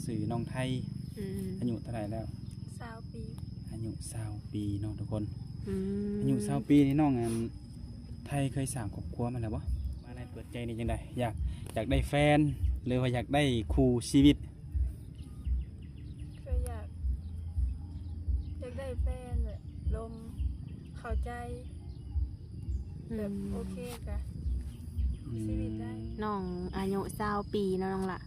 ຊື່ນ້ອງໄທ ອືມ ອາຍຸເທົ່າໃດແລ້ວ? ຊາວປີ ອາຍຸຊາວປີເນາະທຸກຄົນ. ອືມ ອາຍຸຊາວປີນີ້ນ້ອງອັນ ໄທເຄີຍສ້າງຄອບຄົວມາແລ້ວບໍ່? ມາໃນເປີດໃຈນີ້ຈັ່ງໃດ? ຢາກ ຢາກໄດ້ແຟນ ຫຼືວ່າຢາກໄດ້ຄູ່ຊີວິດ? ກໍຢາກ ຢາກໄດ້ແຟນແບບລົມເຂົ້າໃຈ ແບບ ອືມ ໂອເຄກະ ອືມ ຊີວິດໄດ້. ນ້ອງອາຍຸຊາວປີເນາະນ້ອງລະ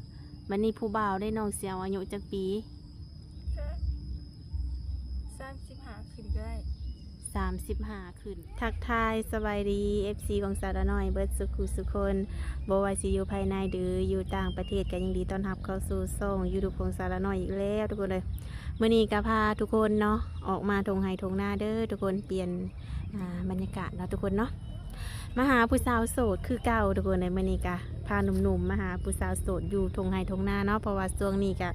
ບັດນີ້ຜູ້ບ່າວເດ້ ນ້ອງຊິເອົາອາຍຸຈັກປີ? ກໍສາມສິບຫ້າຂຶ້ນກໍໄດ້ ສາມສິບຫ້າຂຶ້ນ. ທັກທາຍສະບາຍດີ ເອັຟຊີ ຂອງສາວລານ້ອຍເບິດສູ່ຄູ່ສູ່ຄົນ ບໍ່ວ່າຊິຢູ່ພາຍໃນ ຫຼື ຢູ່ຕ່າງປະເທດ ກໍຍິນດີຕ້ອນຮັບເຂົ້າສູ່ຊ່ອງຢູທູບຂອງສາວລານ້ອຍອີກແລ້ວທຸກຄົນເອີຍ. ມື້ນີ້ກໍພາທຸກຄົນເນາະ ອອກມາທົ່ງໄຮ່ທົ່ງນາເດີທຸກຄົນ ປ່ຽນ ອ່າ ບັນຍາກາດເນາະທຸກຄົນເນາະ. ມາຫາຜູ້ສາວໂສດຄືເກົ່າທຸກຄົນເອີຍ. ມື້ນີ້ກະພາໜຸ່ມໆມາຫາຜູ້ສາວໂສດຢູ່ທົ່ງໄຮ່ທົ່ງນາເນາະ ເພາະວ່າຊ່ວງນີ້ກະ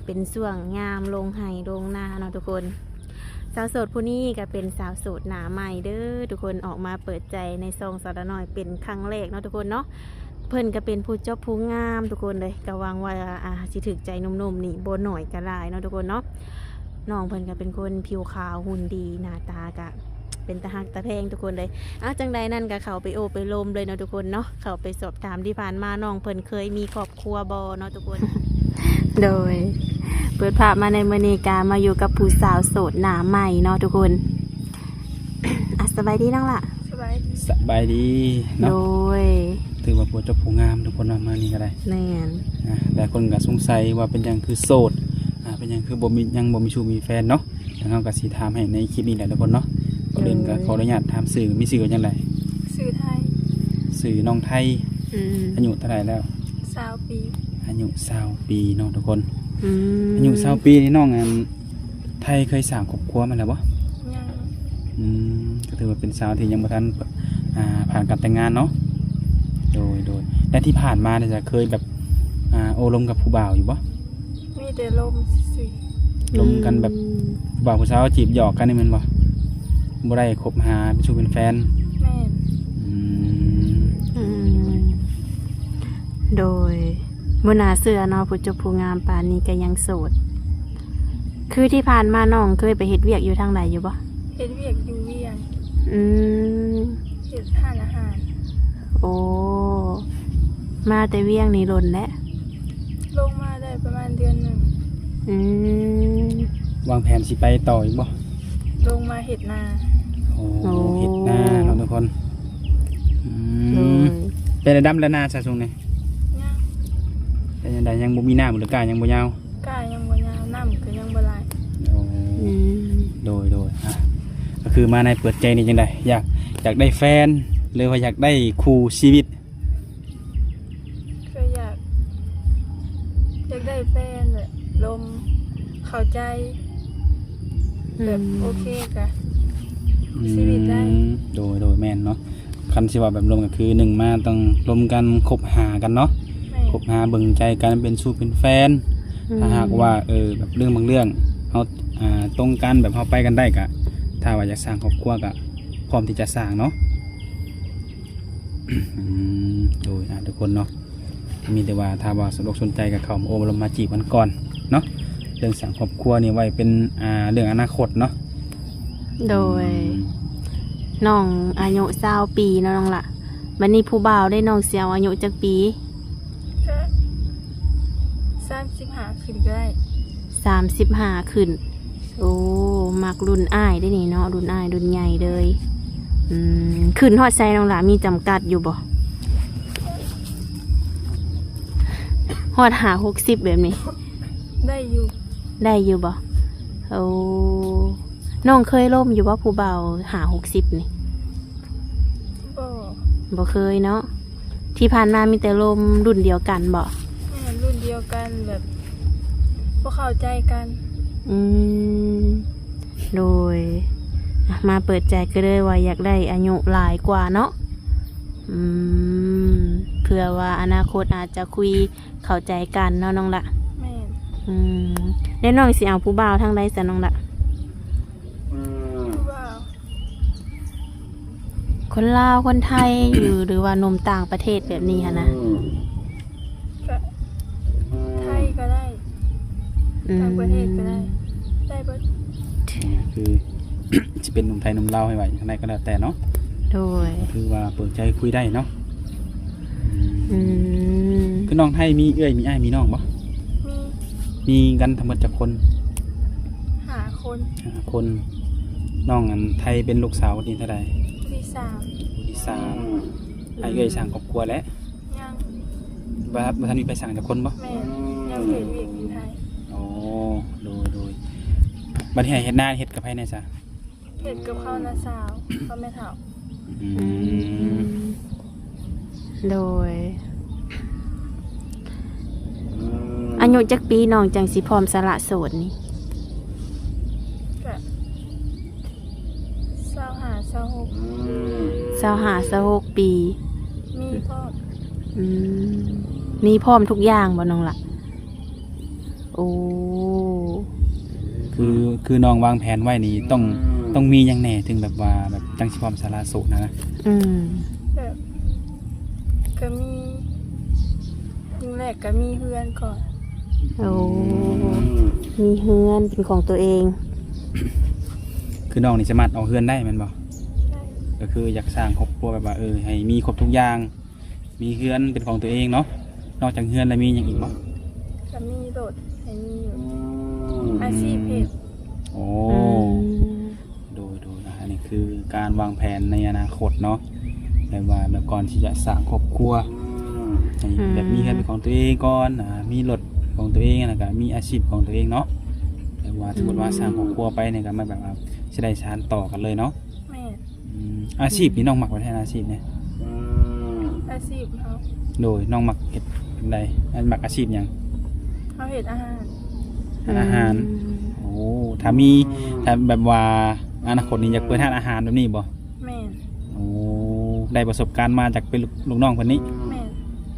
ເປັນຊ່ວງຍາມລົງໄຮ່ລົງນາເນາະທຸກຄົນ. ສາວໂສດຜູ້ນີ້ກະເປັນສາວໂສດໜ້າໃໝ່ເດີທຸກຄົນ ອອກມາເປີດໃຈໃນຊ່ອງສາວລານ້ອຍເປັນຄັ້ງແລກເນາະທຸກຄົນເນາະ. ເພິ່ນກະເປັນຜູ້ຈົບຜູ້ງາມທຸກຄົນເລີຍ ກະຫວັງວ່າ ອ່າ ຊິຖືກໃຈໜຸ່ມໆນີ້ບໍ່ໜ້ອຍກະຫຼາຍເນາະທຸກຄົນເນາະ. ນ້ອງເພິ່ນກໍເປັນຄົນຜິວຂາວ, ຫຸ່ນດີ, ໜ້າຕາກະເປັນຕາຮັກຕາແພງທຸກຄົນເລີຍ. ເອົາ ຈັ່ງໃດນັ້ນກໍເຂົ້າໄປໂອ້ໄປລົມເລີຍເນາະທຸກຄົນເນາະ, ເຂົ້າໄປສອບຖາມທີ່ຜ່ານມານ້ອງເພິ່ນເຄີຍມີຄອບຄົວບໍ່ເນາະທຸກຄົນ. ໂດຍ ເປີດພາບມາໃນມື້ນີ້ກໍມາຢູ່ກັບຜູ້ສາວໂສດໜ້າໃໝ່ເນາະທຸກຄົນ. ອ່ະ ສະບາຍດີນ້ອງລະ. ສະບາຍດີ ສະບາຍດີເນາະ. ໂດຍ ຖືວ່າຜູ້ຈົບຜູ້ງາມທຸກຄົນເນາະ ມານີ້ກໍໄດ້. ແມ່ນ. ອ່າ ຫຼາຍຄົນກໍສົງໄສວ່າເປັນຫຍັງຄືໂສດ ອ່າ ເປັນຫຍັງຄືບໍ່ມີ ຍັງບໍ່ມີຊູ້ມີແຟນເນາະ. ທາງເຮົາກໍຊິຖາມໃຫ້ໃນຄລິບນີ້ແຫຼະທຸກຄົນເນາະ. ກ່ອນອື່ນກໍ ໂດຍ ຂໍອະນຸຍາດຖາມຊື່ ມີຊື່ວ່າຈັ່ງໃດ? ຊື່ໄທ ຊື່ນ້ອງໄທ. ອືມ ອາຍຸເທົ່າໃດແລ້ວ? ຊາວປີ ອາຍຸຊາວປີເນາະທຸກຄົນ. ອືມ ອາຍຸຊາວປີນີ້ນ້ອງອັນ ໄທເຄີຍສ້າງຄອບຄົວມາແລ້ວບໍ່? ຍັງ. ອືມ ກໍຖືວ່າເປັນສາວທີ່ຍັງບໍ່ທັນ ອ່າ ຜ່ານການແຕ່ງງານເນາະ. ໂດຍ ໂດຍ ແລະທີ່ຜ່ານມານີ້ຈະເຄີຍແບບ ອ່າ ໂອ້ລົມກັບຜູ້ບ່າວຢູ່ບໍ່? ມີແຕ່ລົມຊື່ໆ. ລົມກັນແບບ ອືມ ຜູ້ບ່າວຜູ້ສາວຈີບຫຍອກກັນນີ້ແມ່ນບໍ່? ບໍ່ໄດ້ຄົບຫາເປັນຊູ້ເປັນແຟນ? ແມ່ນ. ອືມ ອືມ ໂດຍ ບໍ່ໜ້າເຊື່ອເນາະ ຜູ້ຈົບຜູ້ງາມປານນີ້ກໍຍັງໂສດ. ຄືທີ່ຜ່ານມານ້ອງເຄີຍໄປເຮັດວຽກຢູ່ທາງໃດຢູ່ບໍ່? ເຮັດວຽກຢູ່ວຽງ. ອືມ ເຮັດຮ້ານອາຫານ. ໂອ້ ມາແຕ່ວຽງນີ້ດົນແລ້ວ? ລົງມາໄດ້ປະມານເດືອນໜຶ່ງ. ອືມ ວາງແຜນຊິໄປຕໍ່ອີກບໍ່? ລົງມາເຮັດນາ. ໂອ້ ໂອ້ ເຮັດນາເນາະທຸກຄົນ. ອືມ ໂດຍ ເປັນໄດ້ດຳແລ້ວນາຊະຊ່ວງນີ້? ຍັງ. ເປັນຈັ່ງໃດ ຍັງບໍ່ມີນ້ຳ ຫຼືກ້າຍັງບໍ່ຍາວ? ກ້າຍັງບໍ່ຍາວ ນ້ຳກໍຍັງບໍ່ຫຼາຍ. ໂອ້ ອືມ ໂດຍ ໂດຍ ອ່ະ ກໍຄືມາໃນເປີດໃຈນີ້ຈັ່ງໃດ ຢາກ ຢາກໄດ້ແຟນ ຫຼືວ່າຢາກໄດ້ຄູ່ຊີວິດ? ກໍຢາກ ຢາກໄດ້ແຟນແບບລົມເຂົ້າໃຈ ແບບ ອືມ ໂອເຄກະ ອືມ ຊີວິດໄດ້. ໂດຍ ໂດຍ ແມ່ນເນາະ. ຄັນຊິເວົ້າແບບລົມກໍຄື ໜຶ່ງມາຕ້ອງລົມກັນ ຄົບຫາກັນເນາະ. ແມ່ນ. ຄົບຫາເບິ່ງໃຈກັນເປັນຊູ້ເປັນແຟນ. ອືມ ຖ້າຫາກວ່າ ເອີ ແບບເລື່ອງບາງເລື່ອງເຮົາ ອ່າ ຕົງກັນ ແບບເຮົາໄປກັນໄດ້ ກະ ຖ້າວ່າຢາກສ້າງຄອບຄົວກະພ້ອມທີ່ຈະສ້າງເນາະ. ອືມ ໂດຍ ອ່າ ທຸກຄົນເນາະ ມີແຕ່ວ່າຖ້າວ່າສົນອົກສົນໃຈກໍເຂົ້າມາໂອ້ມາລົມມາຈີບກັນກ່ອນເນາະ. ເລື່ອງສ້າງຄອບຄົວນີ້ໄວ້ເປັນ ອ່າ ເລື່ອງອະນາຄົດເນາະ. ໂດຍ ອືມ ນ້ອງອາຍຸຊາວປີເນາະນ້ອງລະ. ບັດນີ້ຜູ້ບ່າວເດ້ ນ້ອງຊິເອົາອາຍຸຈັກປີ? ກໍສາມສິບຫ້າຂຶ້ນກໍໄດ້. ສາມສິບຫ້າຂຶ້ນ. ໂອ້ ມັກລຸ້ນອ້າຍເດ້ນີ້ເນາະ ລຸ້ນອ້າຍລຸ້ນໃຫຍ່ເລີຍ. ອືມ ຂຶ້ນຮອດໃສນ້ອງຫຼ້າ ມີຈຳກັດຢູ່ບໍ່? ຮອດຫ້າຫົກສິບແບບນີ້ ໄດ້ຢູ່. ໄດ້ຢູ່ບໍ່? ໂອ້ ນ້ອງເຄີຍລົມຢູ່ບໍ່ ຜູ້ບ່າວຫ້າຫົກສິບນີ້? ບໍ່ ບໍ່ເຄີຍເນາະ. ທີ່ຜ່ານມາມີແຕ່ລົມລຸ້ນດຽວກັນບໍ່? ແມ່ນ ລຸ້ນດຽວກັນ ແບບບໍ່ເຂົ້າໃຈກັນ. ອືມ ໂດຍ ອ່ະ ມາເປີດໃຈກັນເລີຍວ່າຢາກໄດ້ອາຍຸຫຼາຍກວ່າເນາະ. ອືມ ເພື່ອວ່າອະນາຄົດອາດຈະຄຸຍເຂົ້າໃຈກັນເນາະນ້ອງລະ. ແມ່ນ. ອືມ ແລ້ວນ້ອງຊິເອົາຜູ້ບ່າວທາງໃດຊະນ້ອງລະ? ຜູ້ບ່າວ ຄົນລາວ ຄົນໄທຢູ່ ຫຼືວ່າໜຸ່ມຕ່າງປະເທດແບບນີ້ຫັ້ນນະ? ກະໄທກໍໄດ້. ອືມ ຕ່າງປະເທດກໍໄດ້ ໄດ້ເບິດ ຄື ຊິເປັນໜຸ່ມໄທໜຸ່ມລາວ ໃຫ້ວ່າຈັ່ງໃດກໍແລ້ວແຕ່ເນາະ ໂດຍ ກໍຖືວ່າເປີດໃຈຄຸຍໄດ້ເນາະ ອືມ ອືມ ຄືນ້ອງໄທມີເອື້ອຍມີອ້າຍມີນ້ອງບໍ່? ມີ ມີກັນທັງໝົດຈັກຄົນ? ຫ້າຄົນ ຫ້າຄົນ ນ້ອງອັນໄທເປັນລູກສາວຄົນທີເທົ່າໃດ? ຄົນທີສາມ ຄົນທີສາມ ໃຫ້ເອື້ອຍສ້າງຄອບຄົວແລ້ວ? ຍັງ ບໍ່ ບໍ່ທັນມີໃຜສ້າງຈັກຄົນບໍ່? ແມ່ນ ຍັງເຮັດວຽກຢູ່ໄທ ອໍ ໂດຍ ໂດຍ ບັດນີ້ໃຫ້ເຮັດນາເຮັດກັບໃຜແດ່ຊະ? ເຮັດກັບເຂົານ້າສາວ ກັບແມ່ເຖົ້າ ອືມ ອືມ ໂດຍ ອາຍຸຈັກປີນ້ອງຈັ່ງຊິພ້ອມສະຫຼະໂສດນີ້? ກະ ຊາວຫ້າ ຊາວຫົກ ຊາວຫ້າ ຊາວຫົກປີ ມີພ້ອມ ອືມ ມີພ້ອມທຸກຢ່າງບໍ່ນ້ອງລະ? ໂອ້ ຄື ຄືນ້ອງວາງແຜນໄວ້ນີ້ ຕ້ອງ ຕ້ອງມີຫຍັງແດ່ ເຖິງແບບວ່າ ແບບຈັ່ງຊິພ້ອມສະຫຼະໂສດຫັ້ນນະ? ອືມ ແບບ ກະມີ ສິ່ງແລກກະມີເຮືອນກ່ອນ ໂອ້ ອືມ ມີເຮືອນເປັນຂອງຕົວເອງ ຄືນ້ອງນີ້ສາມາດອອກເຮືອນໄດ້ແມ່ນບໍ່? ໄດ້ ກໍຄືຢາກສ້າງຄອບຄົວແບບວ່າ ເອີ ໃຫ້ມີຄົບທຸກຢ່າງ ມີເຮືອນເປັນຂອງຕົວເອງເນາະ ນອກຈາກເຮືອນແລ້ວມີຫຍັງອີກບໍ່? ກະມີລົດ ໃຫ້ມີລົດ ອືມ ອາຊີບເຮັດ ໂອ້ ອືມ ໂດຍ ໂດຍ ອາ ອັນນີ້ຄືການວາງແຜນໃນອະນາຄົດເນາະ ແບບວ່າ ແບບກ່ອນທີ່ຈະສ້າງຄອບຄົວ ໃຫ້ ອືມ ແບບມີເຮືອນເປັນຂອງຕົວເອງກ່ອນ ອາ ມີລົດຂອງຕົວເອງ ແລ້ວກະມີອາຊີບຂອງຕົວເອງເນາະ ແບບວ່າ ອືມ ສົມມຸດວ່າສ້າງຄອບຄົວໄປນີ້ກະມາແບບວ່າ ຊິໄດ້ສານຕໍ່ກັນເລີຍເນາະ ແມ່ນ ອືມ ອາຊີບນີ້ນ້ອງມັກປະເພດອາຊີບແນວໃດ? ອາຊີບເຮົາ ໂດຍ ນ້ອງມັກເຮັດແນວໃດ? ມັກອາຊີບຫຍັງ? ເຮົາເຮັດອາຫານ ຮ້ານອາຫານ ອືມ ໂອ້ ຖ້າມີ ຖ້າແບບວ່າອະນາຄົດນີ້ຢາກເປີດຮ້ານອາຫານແບບນີ້ບໍ່? ແມ່ນ ໂອ້ ໄດ້ປະສົບການມາຈາກເປັນລູກ ລູກນ້ອງເພິ່ນນີ້? ແມ່ນ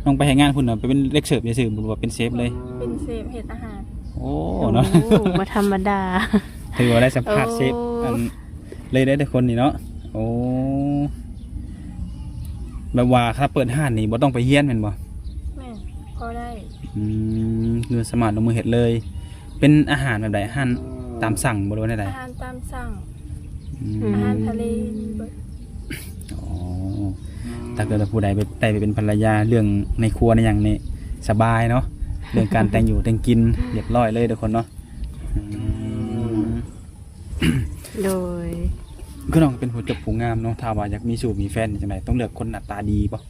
ນ້ອງໄປເຮັດງານພຸ້ນນະ ໄປເປັນເດັກເສີບຊື່ໆ ຫຼືວ່າເປັນເຊຟເລີຍ? ເປັນເຊຟເຮັດອາຫານ ໂອ້ ໂອ້ ເນາະ ບໍ່ທຳມະດາ ຖືວ່າໄດ້ສຳພາດເຊຟ ໂອ້ ອັນ ເລີຍໄດ້ແຕ່ຄົນນີ້ເນາະ ໂອ້ ແບບວ່າຖ້າເປີດຮ້ານນີ້ບໍ່ຕ້ອງໄປຮຽນແມ່ນບໍ່? ແມ່ນ ພໍໄດ້ ອືມ ຄືສາມາດລົງມືເຮັດເລີຍ ເປັນອາຫານແບບໃດ? ອາຫານຕາມສັ່ງບໍ່ ຫຼືວ່າແນວໃດ? ອາຫານຕາມສັ່ງ ອືມ ອືມ ອາຫານທະເລມີເບິດ ອໍ ຖ້າເກີດວ່າຜູ້ໃດໄປ ໄດ້ໄປເປັນພັນລະຍາ ເລື່ອງໃນຄົວໃນຫຍັງນີ້ສະບາຍເນາະ ເລື່ອງການແຕ່ງຢູ່ແຕ່ງກິນຮຽບຮ້ອຍເລີຍທຸກຄົນເນາະ ອືມ ໂດຍ ຄືນ້ອງເປັນຜູ້ຈົບຜູ້ງາມເນາະ ຖ້າວ່າຢາກມີຊູ້ມີແຟນຈັ່ງໃດ ຕ້ອງເລືອກຄົນໜ້າຕາດີບໍ່?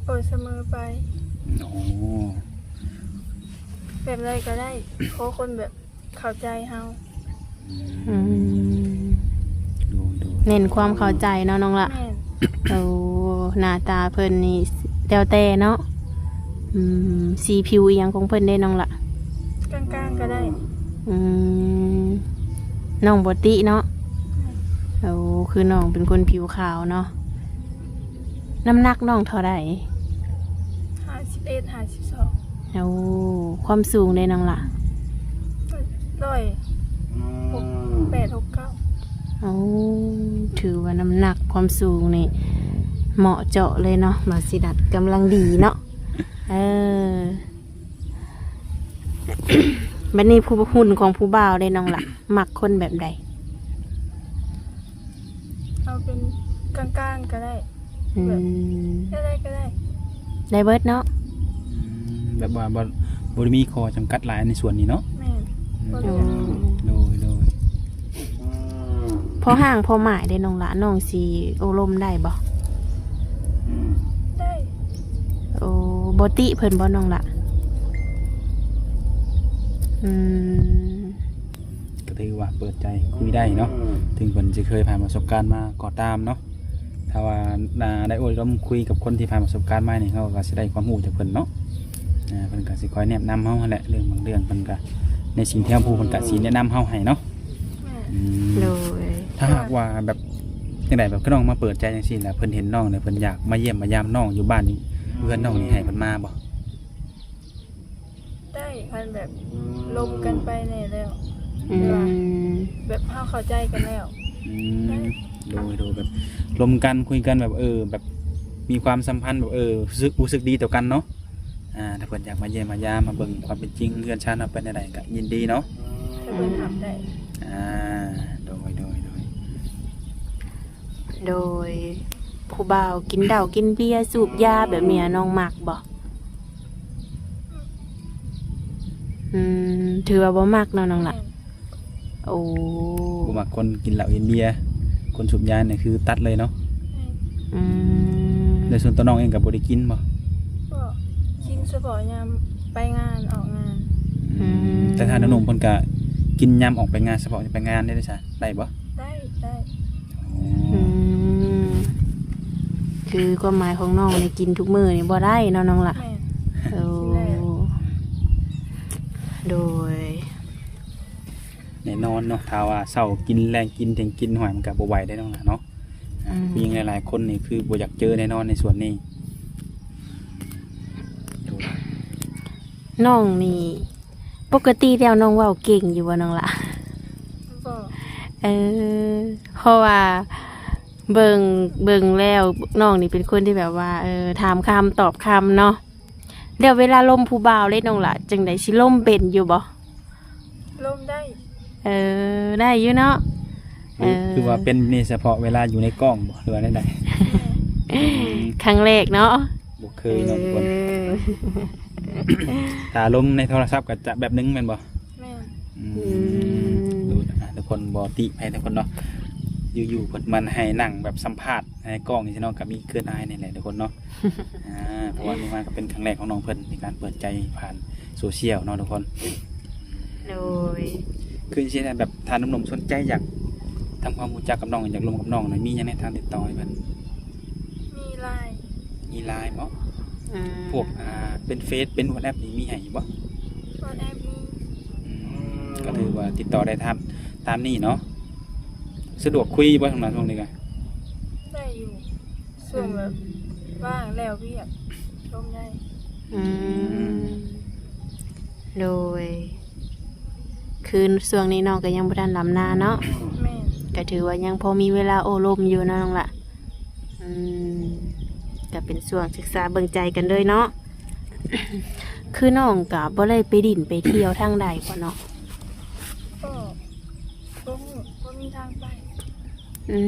ໂອ້ຍ ສະເໝີໄປ ອໍ ແບບໃດກໍໄດ້ ຂໍຄົນແບບເຂົ້າໃຈເຮົາ ອືມ ອືມ ໂດຍ ໂດຍ ເນັ້ນຄວາມເຂົ້າໃຈເນາະນ້ອງລະ ແມ່ນ ໂອ້ ໜ້າຕາເພິ່ນນີ້ແລ້ວແຕ່ເນາະ ອືມ ສີຜິວອີ່ຫຍັງຂອງເພິ່ນເດ້ນ້ອງລະ? ກາງໆກໍໄດ້ ອືມ ນ້ອງບໍ່ຕິເນາະ ໂອ້ ຄືນ້ອງເປັນຄົນຜິວຂາວເນາະ ນ້ຳໜັກນ້ອງເທົ່າໃດ? ຫ້າສິບເອັດ ຫ້າສິບສອງ ໂອ້ ຄວາມສູງເດ້ນ້ອງລະ? ຮ້ອຍຫົກແປດ ຫົກເກົ້າ ໂອ້ ຖືວ່ານ້ຳໜັກຄວາມສູງນີ້ເໝາະເຈາະເລີຍເນາະ ບ່າວຊິດັດກຳລັງດີເນາະ ເອີ ບັດນີ້ຜູ້ ຫຸ່ນຂອງຜູ້ບ່າວເດ້ນ້ອງລະ ມັກຄົນແບບໃດ? ເອົາເປັນກາງໆກໍໄດ້ ອືມ ແບບແນວໃດກໍໄດ້ ໄດ້ເບິດເນາະ ອືມ ແບບວ່າບໍ່ ບໍ່ໄດ້ມີຂໍ້ຈຳກັດຫຼາຍໃນສ່ວນນີ້ເນາະ ແມ່ນ ອືມ ບໍ່ເລືອກ ໂດຍ ໂດຍ ພໍຮ່າງພໍໝາຍເດ້ນ້ອງລະ ນ້ອງຊິໂອ້ລົມໄດ້ບໍ່? ໄດ້ ໂອ້ ບໍ່ຕິເພິ່ນບໍ່ນ້ອງລະ? ອືມ ກໍຖືວ່າເປີດໃຈຄຸຍໄດ້ເນາະ ເຖິງເພິ່ນຊິເຄີຍຜ່ານປະສົບການມາກໍຕາມເນາະ ຖ້າວ່າ ອ່າ ໄດ້ໂອ້ລົມຄຸຍກັບຄົນທີ່ຜ່ານປະສົບການມານີ້ ເຮົາກໍຊິໄດ້ຄວາມຮູ້ຈາກເພິ່ນເນາະ ອ່າ ເພິ່ນກໍຊິຄອຍແນະນຳເຮົາຫັ້ນແຫຼະ ເລື່ອງບາງເລື່ອງເພິ່ນກໍ ໃນສິ່ງທີ່ເຮົາຮູ້ເພິ່ນກໍຊິແນະນຳເຮົາໃຫ້ເນາະ ອືມ ໂດຍ ຖ້າຫາກວ່າແບບ ຈັ່ງໃດ ແບບຄືນ້ອງມາເປີດໃຈຈັ່ງຊີ້ແຫຼະ ເພິ່ນເຫັນນ້ອງແລ້ວ ເພິ່ນຢາກມາຢ້ຽມມາຢາມນ້ອງຢູ່ບ້ານນີ້ ເຮືອນນ້ອງນີ້ ໃຫ້ເພິ່ນມາບໍ່? ໄດ້ ຄັນແບບລົມກັນໄປແດ່ແລ້ວ ອືມ ແບບເຮົາເຂົ້າໃຈກັນແລ້ວ ອືມ ໂດຍ ໂດຍ ແບບລົມກັນ ຄຸຍກັນ ແບບ ເອີ ແບບມີຄວາມສຳພັນ ແບບ ເອີ ຮູ້ສຶກ ຮູ້ສຶກດີຕໍ່ກັນເນາະ ອ ອ່າ ຖ້າເພິ່ນຢາກມາຢ້ຽມມາຢາມ ມາເບິ່ງຄວາມເປັນຈິງເຮືອນຊານເຮົາເປັນແນວໃດ ກໍຍິນດີເນາະ. ຖ້າເພິ່ນຮັບໄດ້. ອ່າ ໂດຍ ໂດຍ ໂດຍ. ໂດຍ ຜູ້ບ່າວກິນເຫຼົ້າກິນເບຍສູບຢາແບບນີ້ ນ້ອງມັກບໍ່? ອືມ ຖືວ່າບໍ່ມັກເນາະນ້ອງລະ. ໂອ້ ບໍ່ມັກຄົນກິນເຫຼົ້າກິນເບຍ ຄົນສູບຢານີ້ຄືຕັດເລີຍເນາະ. ອືມ ແລ້ວສ່ວນຕົວນ້ອງເອງກໍບໍ່ໄດ້ກິນບໍ່? ບໍ່ ກິນສະເພາະຍາມໄປງານອອກງານ. ອືມ ອືມ ແຕ່ຖ້າໜຸ່ມໆເພິ່ນກໍກິນຍາມອອກໄປງານ ສະເພາະໄປງານໄດ້ຊະ ໄດ້ບໍ່? ໄດ້ ໄດ້. ໂອ້ ອືມ ຄືຄວາມໝາຍຂອງນ້ອງນີ້ ກິນທຸກມື້ນີ້ບໍ່ໄດ້ເນາະນ້ອງລະ. ແມ່ນ. ໂອ້ ກິນໄດ້ ໂດຍ. ແນ່ນອນເນາະ ຖ້າວ່າເຊົ້າກິນແລງກິນທ່ຽງກິນ ຫ້ວຍ ມັນກໍບໍ່ໄຫວເດ້ນ້ອງຫຼ້າເນາະ. ອືມ ຜູ້ຍິງຫຼາຍໆຄົນນີ້ຄືບໍ່ຢາກເຈີແນ່ນອນໃນສ່ວນນີ້. ນ້ອງນີ້ ປົກກະຕິແລ້ວນ້ອງເວົ້າເກັ່ງຢູ່ບໍ່ນ້ອງຫຼ້າ? ບໍ່. ເອີ ເພາະວ່າເບິ່ງ ເບິ່ງແລ້ວນ້ອງນີ້ເປັນຄົນທີ່ແບບວ່າ ເອີ ຖາມຄຳຕອບຄຳເນາະ. ແລ້ວເວລາລົມຜູ້ບ່າວເດ້ນ້ອງຫຼ້າ ຈັ່ງໃດ ຊິລົມເປັນຢູ່ບໍ່? ລົມໄດ້. ເອີ ໄດ້ຢູ່ເນາະ. ຄື ເອີ ຄືວ່າເປັນນີ້ສະເພາະເວລາຢູ່ໃນກ້ອງບໍ່ ຫຼືວ່າແນວໃດ? ແມ່ນ. ອືມ ຄັ້ງແລກເນາະ. ບໍ່ເຄີຍເນາະ ເອີ ທຸກຄົນ. ຖ້າລົມໃນໂທລະສັບກໍຈະແບບໜຶ່ງແມ່ນບໍ່? ແມ່ນ. ອືມ ອືມ ດູນະ ທຸກຄົນ ບໍ່ຕິໃຜທຸກຄົນເນາະ. ຢູ່ໆເພິ່ນມັນໃຫ້ນັ່ງແບບສຳພາດໃນກ້ອງນີ້ເນາະ ກໍມີເຂີນອາຍນີ້ແຫຼະທຸກຄົນເນາະ. ອ່າ ເພາະວ່ານີ້ມັນກໍເປັນຄັ້ງແລກຂອງນ້ອງເພິ່ນໃນການເປີດໃຈຜ່ານໂຊຊຽວເນາະທຸກຄົນ. ໂດຍ. ຄືຊິແບບຖ້າໜຸ່ມໆສົນໃຈຢາກທຳຄວາມຮູ້ຈັກກັບນ້ອງ ຢາກລົມກັບນ້ອງນະ ມີຫຍັງແນະ ທາງຕິດຕໍ່ໃຫ້ເພິ່ນ? ມີ LINE. ມີ LINE ເນາະ. ອືມ ພວກ ອ່າ ເປັນເຟສ ເປັນ WhatsApp ນີ້ມີໃຫ້ຢູ່ບໍ່? WhatsApp ມີ. ອືມ ກໍຖືວ່າຕິດຕໍ່ໄດ້ຕາມ ຕາມນີ້ເນາະ. ສະດວກຄຸຍບໍ່ ຊ່ວງນີ້ກະ? ໄດ້ຢູ່. ຊ່ວງແບບ ອືມ ວ່າງແລ້ວວຽກ ລົມໄດ້. ອືມ ອືມ ໂດຍ. ຄືຊ່ວງນີ້ນ້ອງກໍຍັງບໍ່ທັນດຳນາເນາະ. ແມ່ນ. ກໍຖືວ່າຍັງພໍມີເວລາໂອ້ລົມຢູ່ເນາະນ້ອງລະ. ອືມ ກໍເປັນຊ່ວງສຶກສາເບິ່ງໃຈກັນເລີຍເນາະ. ຄືນ້ອງກໍບໍ່ໄດ້ໄປດິນໄປທ່ຽວທາງໃດບໍ່ເນາະ? ກໍ ບໍ່ຮູ້ ບໍ່ມີທາງໄປ. ອື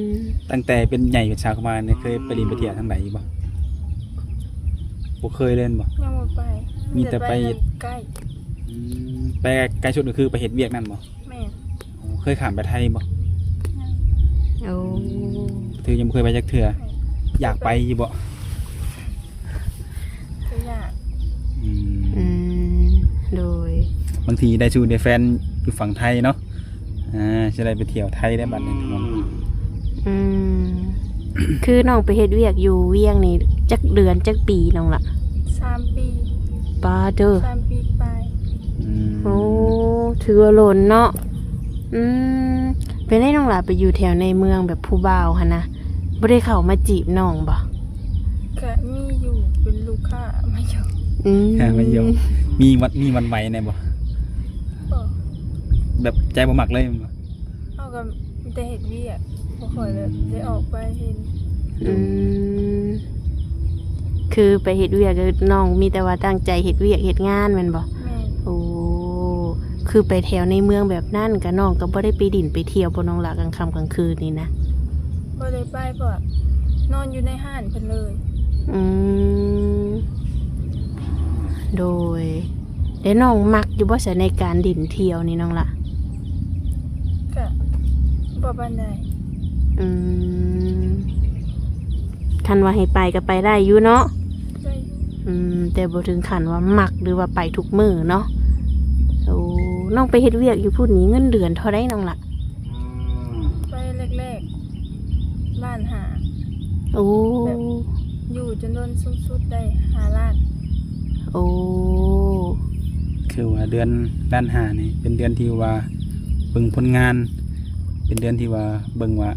ມ ຕັ້ງແຕ່ເປັນໃຫຍ່ເປັນສາວຂຶ້ນມານີ້ ເຄີຍໄປຫຼິ້ນໄປທ່ຽວທາງໃດຢູ່ບໍ່? ບໍ່ເຄີຍເລີຍແມ່ນບໍ່? ຍັງບໍ່ໄປ. ມີແຕ່ໄປເຮັດ ໄປ ອືມ ໄປໄກສຸດກໍຄືໄປເຮັດວຽກນັ້ນບໍ່? ແມ່ນ. ໂອ້ ເຄີຍຂ້າມໄປໄທບໍ່? ຍັງ. ໂອ້ ອືມ ຖືຍັງບໍ່ເຄີຍໄປຈັກເທື່ອ. ແມ່ນ. ຢາກໄປຢູ່ບໍ່? ກໍຢາກ. ອືມ ອືມ ໂດຍ. ບາງທີໄດ້ຊູ້ໄດ້ແຟນຢູ່ຝັ່ງໄທເນາະ. ອ່າ ຊິໄດ້ໄປທ່ຽວໄທໄດ້ບັດນີ້ທຸກຄົນ. ອືມ ຄືນ້ອງໄປເຮັດວຽກຢູ່ວຽງນີ້ຈັກເດືອນຈັກປີນ້ອງລະ? ສາມປີ. ປາເດີ ສາມປີປາຍ. ອືມ ໂອ້ ຖືວ່າດົນເນາະ. ອືມ ເປັນໄດນ້ອງຫຼ້າໄປຢູ່ແຖວໃນເມືອງແບບຜູ້ບ່າວຫັ້ນນະ ບໍ່ໄດ້ເຂົ້າມາຈີບນ້ອງບໍ່? ກະມີຢູ່ ເປັນລູກຄ້າມາຢອກ. ອືມ ຄ້າມາຢອກ. ມີວັນ ມີຫວັ່ນໄຫວແດ່ບໍ່? ບໍ່. ແບບໃຈບໍ່ມັກເລີຍແມ່ນບໍ່? ເຮົາກໍມີແຕ່ເຮັດວຽກ ບໍ່ຄ່ອຍແບບ ອືມ ໄດ້ອອກໄປເຫັນ. ອືມ ຄືໄປເຮັດວຽກ ນ້ອງມີແຕ່ວ່າຕັ້ງໃຈເຮັດວຽກເຮັດງານແມ່ນບໍ່? ແມ່ນ. ໂອ້ ຄືໄປແຖວໃນເມືອງແບບນັ້ນ ກະນ້ອງກໍບໍ່ໄດ້ໄປດິນໄປທ່ຽວບໍ່ນ້ອງຫຼ້າ ກາງຄ່ຳກາງຄືນນີ້ນະ? ບໍ່ໄດ້ໄປ ເພາະວ່ານອນຢູ່ໃນຮ້ານເພິ່ນເລີຍ. ອືມ ໂດຍ. ແລ້ວນ້ອງມັກຢູ່ບໍ່ຊະ ໃນການຫຼິ້ນທ່ຽວນີ້ນ້ອງລະ? ກະບໍ່ປານໃດ. ອືມ ຄັນວ່າໃຫ້ໄປກໍໄປໄດ້ຢູ່ເນາະ? ໄດ້ຢູ່. ອືມ ແຕ່ບໍ່ເຖິງຂັ້ນວ່າມັກ ຫຼືວ່າໄປທຸກມື້ເນາະ. ໂອ້ ນ້ອງໄປເຮັດວຽກຢູ່ພຸ້ນນີ້ ເງິນເດືອນເທົ່າໃດນ້ອງລະ? ໄປແລກໆ ລ້ານຫ້າ. ໂອ້ ແບບຢູ່ຈົນດົນສູງສຸດໄດ້ຫ້າລ້ານ. ໂອ້ ຄືວ່າເດືອນລ້ານຫ້ານີ້ ເປັນເດືອນທີ່ວ່າເບິ່ງຜົນງານ ເປັນເດືອນທີ່ວ່າເບິ່ງວ່າ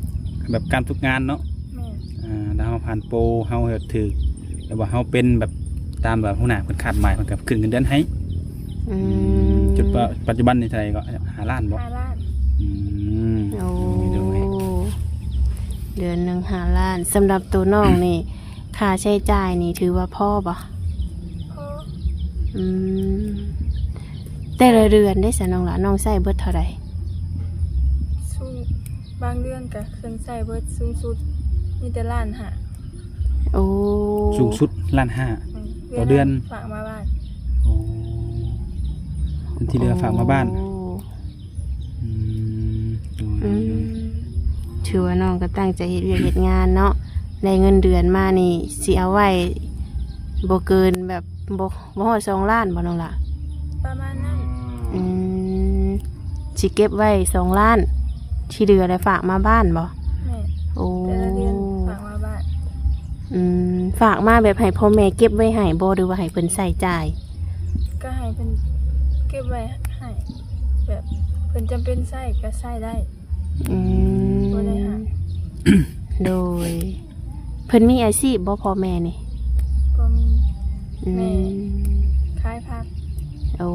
ແບບການຝຶກງານເນາະ. ແມ່ນ. ອ່າ ຖ້າເຮົາຜ່ານໂປຣ ເຮົາເຮັດຖືກ ຫຼືວ່າເຮົາເປັນແບບຕາມແບບຫົວໜ້າເພິ່ນຄາດໝາຍ ເພິ່ນກໍຂຶ້ນເງິນເດືອນໃຫ້. ອືມ ອືມ ຈຸດປະ ປັດຈຸບັນນີ້ເທົ່າໃດກໍ? ຫ້າລ້ານບໍ່? ຫ້າລ້ານ. ອືມ ໂອ້ ໂດຍ ໂດຍ. ເດືອນໜຶ່ງຫ້າລ້ານ. ສຳລັບໂຕນ້ອງນີ້ ຄ່າໃຊ້ຈ່າຍນີ້ຖືວ່າພໍບໍ່? ພໍ. ອືມ ແຕ່ລະເດືອນເດ້ຊະນ້ອງຫຼ້າ ນ້ອງໃຊ້ເບິດເທົ່າໃດ? ຊຸມ ບາງເດືອນກໍຂຶ້ນໃຊ້ເບິດ ສູງສຸດມີແຕ່ລ້ານຫ້າ. ໂອ້ ສູງສຸດລ້ານຫ້າ ອືມ ຕໍ່ເດືອນ ເວລາຝາກມາບ້ານ. ໂອ້ ເງິນທີ່ເຫຼືອຝາກມາບ້ານ. ໂອ້ ອືມ ໂດຍ ອືມ ໂດຍ ຖືວ່ານ້ອງກໍຕັ້ງໃຈເຮັດວຽກເຮັດງານເນາະ ໄດ້ເງິນເດືອນມານີ້ຊິເອົາໄວ້ບໍ່ເກີນແບບ ບໍ່ ບໍ່ຮອດສອງລ້ານບໍ່ນ້ອງຫຼ້າ? ປະມານນັ້ນ. ອືມ ຊິເກັບໄວ້ສອງລ້ານ ທີ່ເຫຼືອແລ້ວຝາກມາບ້ານບໍ່? ແມ່ນ. ໂອ້ ແຕ່ລະເດືອນຝາກມາບ້ານ. ອືມ ຝາກມາແບບໃຫ້ພໍ່ແມ່ເກັບໄວ້ໃຫ້ບໍ່ ຫຼືວ່າໃຫ້ເພິ່ນໃຊ້ຈ່າຍ? ກໍໃຫ້ເພິ່ນເກັບໄວ້ໃຫ້ ແບບເພິ່ນຈຳເປັນໃຊ້ກໍໃຊ້ໄດ້. ອືມ ບໍ່ໄດ້ຫາ. ໂດຍ ເພິ່ນມີອາຊີບບໍ່ພໍ່ແມ່ນີ້? ບໍ່ມີ. ອືມ ແມ່ຂາຍຜັກ. ໂອ້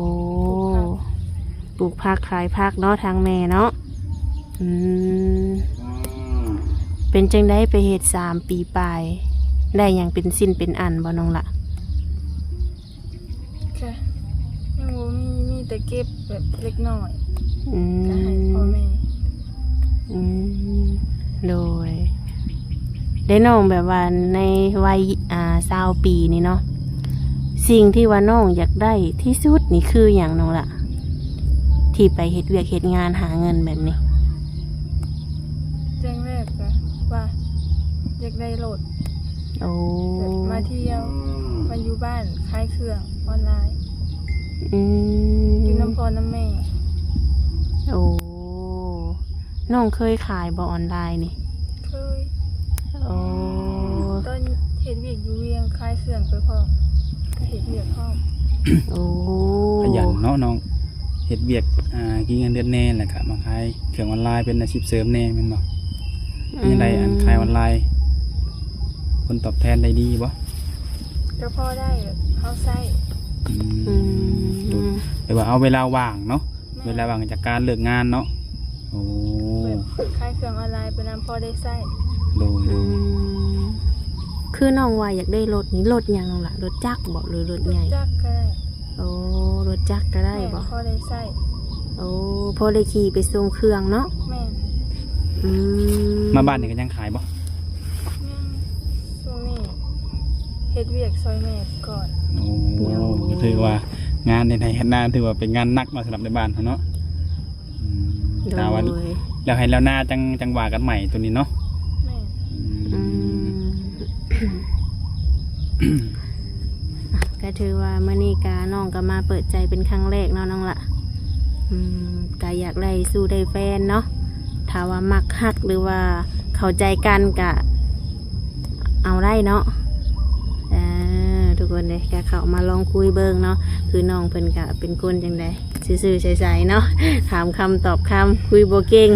ປູກຜັກ ປູກຜັກຂາຍຜັກເນາະ ທາງແມ່ເນາະ. ອືມ ເປັນຈັ່ງໃດໄປເຮັດສາມປີປາຍ ໄດ້ຫຍັງເປັນຊິ້ນເປັນອັນບໍ່ນ້ອງຫຼ້າ? ກະຍັງບໍ່ມີ ມີແຕ່ເກັບແບບເລັກນ້ອຍ. ອືມ ກະໃຫ້ພໍ່ແມ່. ອືມ ໂດຍ ແລະນ້ອງແບບວ່າໃນໄວ ອ່າ ຊາວປີນີ້ເນາະ ສິ່ງທີ່ວ່ານ້ອງຢາກໄດ້ທີ່ສຸດນີ້ຄືຫຍັງນ້ອງຫຼ້າ ທີ່ໄປເຮັດວຽກເຮັດງານຫາເງິນແບບນີ້? ຢ່າງແລກກະວ່າຢາກໄດ້ລົດ. ໂອ້ ແບບມາທ່ຽວ ມາຢູ່ບ້ານຂາຍເຄື່ອງອອນລາຍ. ອືມ ຢູ່ນຳພໍ່ນຳແມ່. ໂອ້ ນ້ອງເຄີຍຂາຍບໍ່ອອນລາຍນີ້? ເຄີຍ. ໂອ້ ຕອນເຮັດວຽກຢູ່ວຽງຂາຍເຄື່ອງໄປພ້ອມ ກໍເຮັດວຽກພ້ອມ. ໂອ້ ຂະຫຍັນເນາະນ້ອງ ເຮັດວຽກ ອ່າ ກິນເງິນເດືອນແດ່ ແລ້ວກໍມາຂາຍເຄື່ອງອອນລາຍເປັນອາຊີບເສີມແດ່ແມ່ນບໍ່? ອືມ ເປັນຈັ່ງໃດ ອັນຂາຍອອນລາຍ ຜົນຕອບແທນໄດ້ດີບໍ່? ກໍພໍໄດ້ ເຮົາໃຊ້. ອືມ ອືມ ໂດຍ ແປວ່າເອົາເວລາວ່າງເນາະ. ແມ່ນ ເວລາວ່າງຈາກການເລີກງານເນາະ. ໂອ້ ແບບຂາຍເຄື່ອງອອນລາຍໄປນຳ ພໍໄດ້ໃຊ້. ໂດຍ ອືມ ຄືນ້ອງວ່າຢາກໄດ້ລົດນີ້ ລົດຫຍັງນ້ອງຫຼ້າ? ລົດຈັກບໍ ຫຼືລົດໃຫຍ່? ລົດຈັກກໍໄດ້. ໂອ້ ລົດຈັກກໍໄດ້ບໍ? ແມ່ນ ພໍໄດ້ໃຊ້. ໂອ້ ພໍໄດ້ຂີ່ໄປສົ່ງເຄື່ອງເນາະ. ແມ່ນ. ອືມ ມາບ້ານນີ້ກໍຍັງຂາຍບໍ? ຍັງ ຊ່ວງນີ້ເຮັດວຽກຊ່ອຍແມ່ໄປກ່ອນ. ໂອ້ ໂດຍ ກໍຖືວ່າງານເຮັດໄຮ່ເຮັດນາຖືວ່າເປັນງານໜັກເນາະ ສຳລັບໃນບ້ານເຮົາເນາະ. ອືມ ໂດຍ ຖ້າວ່າແລ້ວໄຮ່ແລ້ວນາຈັ່ງ ຈັ່ງວ່າກັນໃໝ່ໂຕນີ້ເນາະ. ແມ່ນ. ອືມ ອືມ ກໍຖືວ່າມື້ນີ້ກະ ນ້ອງກໍມາເປີດໃຈເປັນຄັ້ງແລກເນາະນ້ອງຫຼ້າ. ອືມ ກະຢາກໄດ້ຊູ້ໄດ້ແຟນເນາະ ຖ້າວ່າມັກຮັກ ຫຼືວ່າເຂົ້າໃຈກັນກະເອົາໄດ້ເນາະ. ເອີ ທຸກຄົນເດ້ ກະເຂົ້າມາລອງຄຸຍເບິ່ງເນາະ ຄືນ້ອງເພິ່ນກະເປັນຄົນຈັ່ງໃດ ຊື່ໆໃສໆເນາະ ຖາມຄຳຕອບຄຳ ຄຸຍບໍ່ເກັ່ງ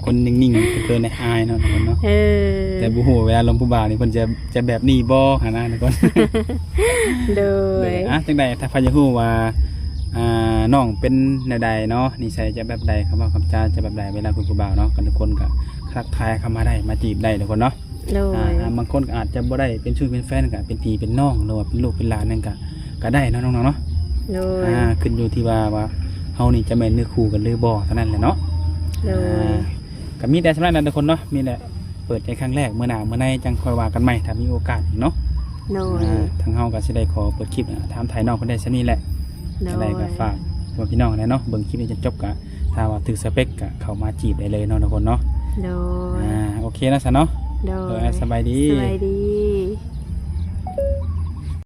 ຄົນນິ່ງໆ ເຂີນໆ ອາຍໆເນາະ ທຸກຄົນເນາະ. ເອີ ແຕ່ບໍ່ຮູ້ເວລາລົມຜູ້ບ່າວນີ້ເພິ່ນຈະ ຈະແບບນີ້ບໍ່ຫັ້ນນະ ທຸກຄົນ. ໂດຍ ໂດຍ ອ່ະ ຈັ່ງໃດ ຖ້າໃຜຢາກຮູ້ວ່າ ອ່າ ນ້ອງເປັນແນວໃດເນາະ ນິໄສຈະແບບໃດ ຄຳເວົ້າຄຳຈາຈະແບບໃດ ເວລາຄຸຍຜູ້ບ່າວເນາະ ກໍທຸກຄົນກໍທັກທາຍເຂົ້າມາໄດ້ ມາຈີບໄດ້ ທຸກຄົນເນາະ. ໂດຍ ອ່າ ບາງຄົນກໍອາດຈະບໍ່ໄດ້ເປັນຊູ້ເປັນແຟນ ກໍເປັນພີ່ເປັນນ້ອງ ຫຼືວ່າເປັນລູກເປັນຫຼານນັ້ນກໍ ກໍໄດ້ເນາະນ້ອງໆເນາະ. ໂດຍ ອ່າ ຂຶ້ນຢູ່ທີ່ວ່າ ວ່າເຮົານີ້ຈະແມ່ນເນື້ອຄູ່ກັນຫຼືບໍ່ເທົ່ານັ້ນແຫຼະເນາະ. ໂດຍ ອ່າ ກໍມີແຕ່ສ່ຳນັ້ນນະທຸກຄົນເນາະ ມີແຫຼະ ເປີດໃຈຄັ້ງແລກ ມື້ໜ້າມື້ໃນຈັ່ງຄ່ອຍວ່າກັນໃໝ່ ຖ້າມີໂອກາດອີກເນາະ. ໂດຍ ອ່າ ທາງເຮົາກໍຊິໄດ້ຂໍເປີດຄລິບຖາມໄຖ່ນ້ອງເພິ່ນໄດ້ສ່ຳນີ້ແຫຼະ. ໂດຍ ຈັ່ງໃດກໍຝາກພໍ່ແມ່ພີ່ນ້ອງແຫຼະເນາະ ເບິ່ງຄລິບນີ້ຈົນຈົບ ກໍຖ້າວ່າຖືກສະເປັກກໍເຂົ້າມາຈີບໄດ້ເລີຍເນາະທຸກຄົນເນາະ. ໂດຍ ອ່າ ໂອເຄເນາະ ຊັ້ນເນາະ. ໂດຍ ໂດຍ ສະບາຍດີ ສະບາຍດີ.